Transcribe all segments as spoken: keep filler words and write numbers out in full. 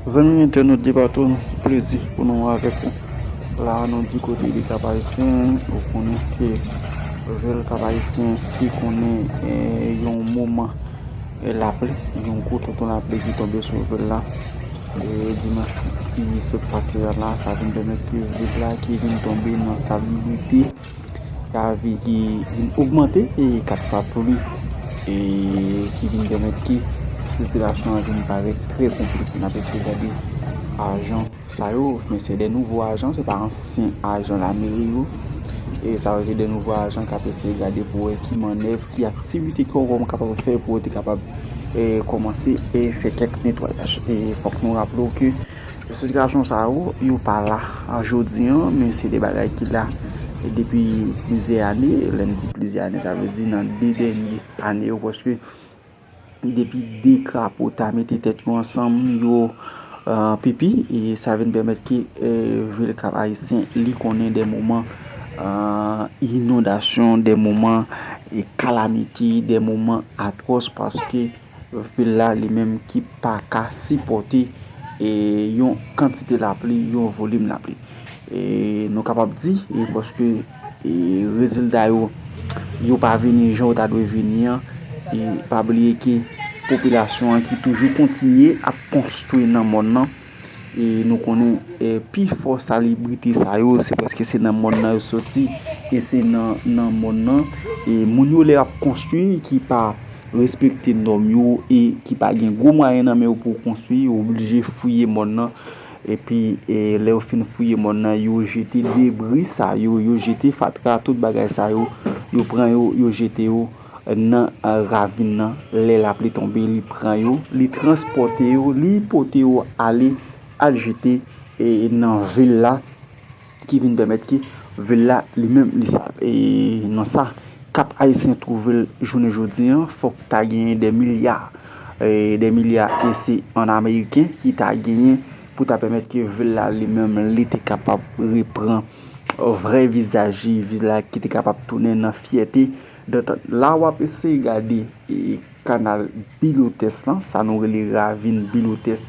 Zanmi entènot Dye Baton, plezi pou nou avèk ou. La nou di kote de Kap Ayisyen, ou konnen ke vil Kap Ayisyen ki konnen eh, yon moman eh, lapli, yon gwo tonton lapli ki tonbe sou vil la. Eh, dimanch ki sot pase a la, sa vin pèmèt ke vil la ki vin tonbe nan salibrite, lavi ki vin ogmante e kat fwa pli e ki vin pèmèt ke sitilasyon an vin parèt trè konplike. N ap eseye gade ajan sa yo, men se de nouvo ajan, se pa ansyen ajan lameri yo. E sa yo se de nouvo ajan k ap eseye gade pou wè ki mannèv, ki aktivite ke yo kapab fè pou yo te kapab e, kòmanse e, fè kèk netwayaj. E fòk nou raple w ke sitilasyon sa yo, yo pa la a jodi an, men se de bagay ki la e, depi plizyè ane. Lè m di plizyè ane, sa vle di nan de dènye ane yo, paske depi de krapo ta mete tèt yo ansanm, yo eh, pipi, e sa vin pèmèt ke eh, vil Kap Ayisyen li konnen de moman eh, inondasyon, de moman e kalamite, de moman atwòs, paske vil la li menm ki pa ka sipòte e, yon kantite lapli, yon volim lapli. E nou kapab di, e paske e, rezilta yo, yo pa vini jan yo ta dwe vini an, e pa bliye ke popilasyon an ki toujou kontinye ap konstwi nan mòn nan, e nou konnen e, pi fò salibrite sa yo, se paske se nan mòn nan yo soti, e se nan, nan mòn nan, e moun yo lè ap konstwi ki pa respekte nòm yo e ki pa gen gwo mwayen nan men yo pou konstwi, yo oblije fouye mòn nan. Epi e, lè yo fin fouye mòn nan, yo jete debri sa yo, yo jete fatra, tout bagay sa yo, yo pran yo, yo jete yo nan eh, ravin nan. Lè lapli tonbe, li pran yo, li transpòte yo, li pote yo ale, al jete e, nan vil la, ki vin pèmèt ke vil la li menm li sal. E nan sa, Kap Ayisyen twouve l jounen jodi an, fòk ta genyen de milya, e de milya e se an ameriken ki ta genyen pou ta pèmèt ke vil la li menm li te kapab repran vrè vizaj li, vil la ki te kapab tounen nan fyète. Donk la w ap eseye gade e, kanal Bilotès lan, sa nou rele ravin Bilotès,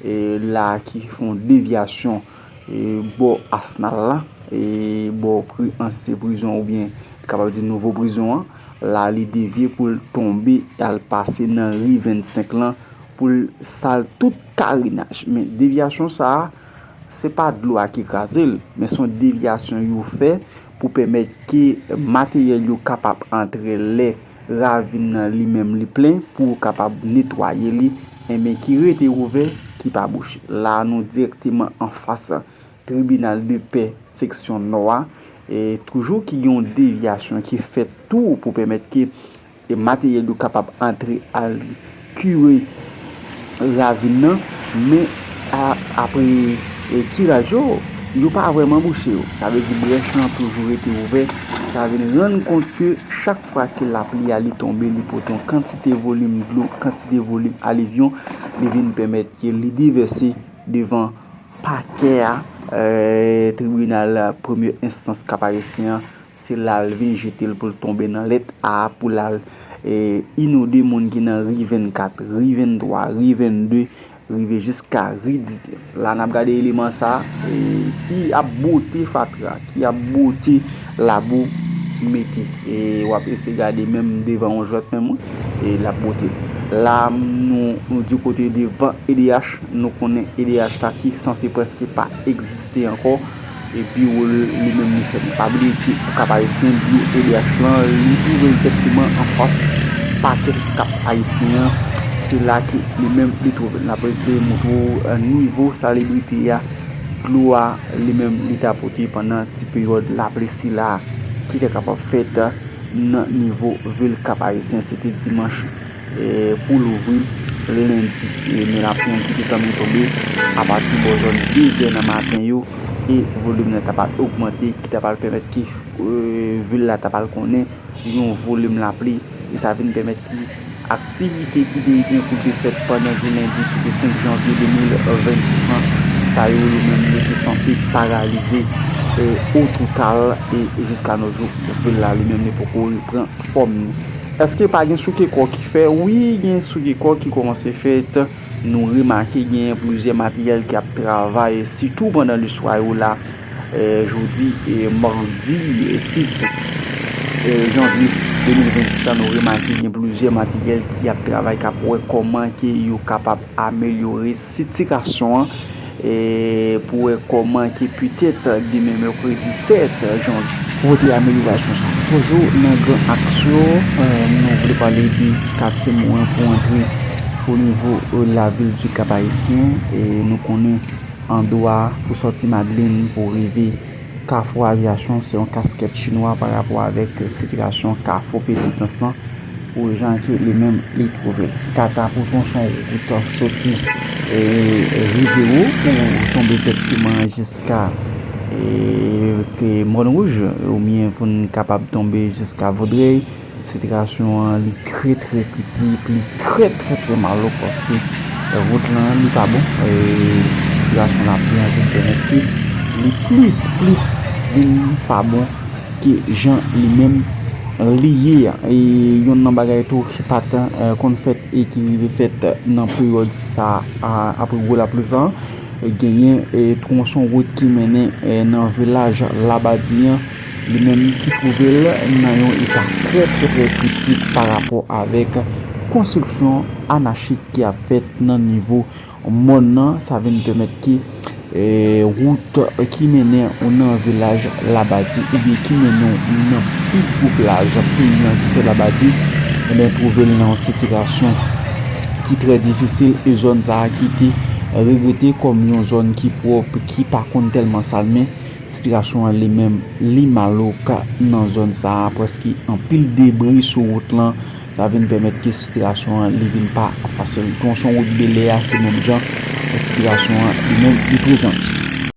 e, la ki fè yon devyasyon e, bò Asnal la, e, bò pri, ansyen prizon oubyen kapab di nouvo prizon an, la li devye pou l tonbe al pase nan ri vennsenk lan pou l sal tout karenaj. Men devyasyon sa a, se pa dlo a ki kraze l, men se yon devyasyon yo fè pou pèmèt ke materyèl yo kapab antre lè ravin nan li menm li plen, pou yo kapab netwaye li, enben ki rete ouvè, ki pa bouche. La a nou dirèkteman anfas tribinal de pè seksyon nò a, e toujou ki gen yon devyasyon ki fèt tou pou pèmèt ke e materyèl yo kapab antre al kire ravin nan, men a, apre e, kiraj yo, yo pa vrèman bouche yo. Sa vle di brèch lan toujou rete ouvè. Sa vin rann kont ke chak fwa ke lapli a li tonbe, li pote yon kantite volim dlo, kantite volim alivyon, li vin pèmèt ke li devèse devan pakè a, e, tribinal premye enstans Kap Ayisyen an, se la l vin jete l pou l tonbe nan lèt A pou l al e, inonde moun ki nan ri vennkat, ri venntwa, ri vennde, rive jiska ri diznèf. La n ap gade eleman sa a, e, ki ap bwote fatra, ki ap bwote labou mete. E w ap eseye gade menm devan yon jwèt menm wi, e l ap bwote. La nou, nou di kote devan E D H, nou konnen E D H la ki sanse prèske pa egziste ankò, e biwo l li menm li fèmen. Pa bliye ke pou Kap Ayisyen, biwo E D H lan, li twouve l egzakteman anfas pakè Kap Ayisyen an. Se la ke li menm li twouve l. N ap eseye montre w, e, nivo salibrite a, dlo a, li menm li ta pote pandan ti peryòd lapli sila a ki te kapab fèt nan nivo vil Kap Ayisyen. Se te dimanch e, pou louvri lendi. E, men lapli an kite kanmenm tonbe apati bò zòn de zè nan maten yo, e volim nan ta pral ogmante, ki ta pral pèmèt ke e, vil la ta pral konnen yon volim lapli, e sa vin pèmèt ke aktivite ki te gen pou te fèt pandan jou lendi ki te senk janvye de mil vennsis lan, sa yo, yo menm yo te sanse paralize e, ototal, e jiska nos jours, vil la li menm li poko reprann fòm li. Èske pa gen soukekò ki fè? Wi, gen soukekò ki kòmanse fèt Nou remake genyen plizyè materyèl ki ap travay, sitou pandan leswa yo la, eh, jodi, eh, madi, eh, sis, eh, janvye de mil vennsis la, nou remake gen plizyè materyèl ki ap travay, k ap wè kòman ke yo kapab amelyore sitiyasyon an, eh, pou wè kòman ke petèt demen mèkredi sèt janvye, pote amelyorasyon sa. Toujou nan Gran Aks yo, eh, nou vle pale de katye Moren pou antre o nivo, eh, lavil di Kap Ayisyen, e nou konnen andwa pou sòti Madlin pou rive Kafou Avyasyon, se yon kaskèt chinwa pa rapò avèk sitiyasyon Kafou Petitans lan, pou jan ke li menm li twouve l. Kata pou tronson wout soti, eh, Ri Zewo pou tonbe dirèkteman jiska, eh, ke Mòn Wouj, oubyen pou n kapab tonbe jiska Vodrèy. Sitiyasyon an, li trè, trè kritik, li trè, trè, trè malòk, paske, eh, wout lan, li pa bon. Eh, sitiyasyon la byen vin pèmèt ke li plis, plis vin pa bon ke jan li menm li ye a. E yonn nan bagay tou ki pa t, eh, konn fèt e ki rive fèt nan peryòd sa a, apre gwo lapli sa, genyen, eh, tronson wout ki mennen, eh, nan vilaj Labadi an, li menm ki twouve l nan yon eta trè, trè, trè kritik pa rapò avèk konstriksyon anachik ki ap fèt nan nivo mòn nan. Sa vin pèmèt ke, eh, wout ki mennen ou nan vilaj Labadi oubyen ki mennen ou nan pi gwo plaj peyi an ki se Labadi, ebyen, twouve l nan yon sitiyasyon ki trè difisil, e zòn sa a ki te regrete kòm yon zòn ki pwòp, ki pa konn tèlman sal, men sitiyasyon an li menm, li malòk nan zòn sa a, prèske anpil debri sou wout lan, sa vin pèmèt ke sitiyasyon an li vin pa fasil. Tronson wout Belè a, se menm jan sitiyasyon an li menm li prezante.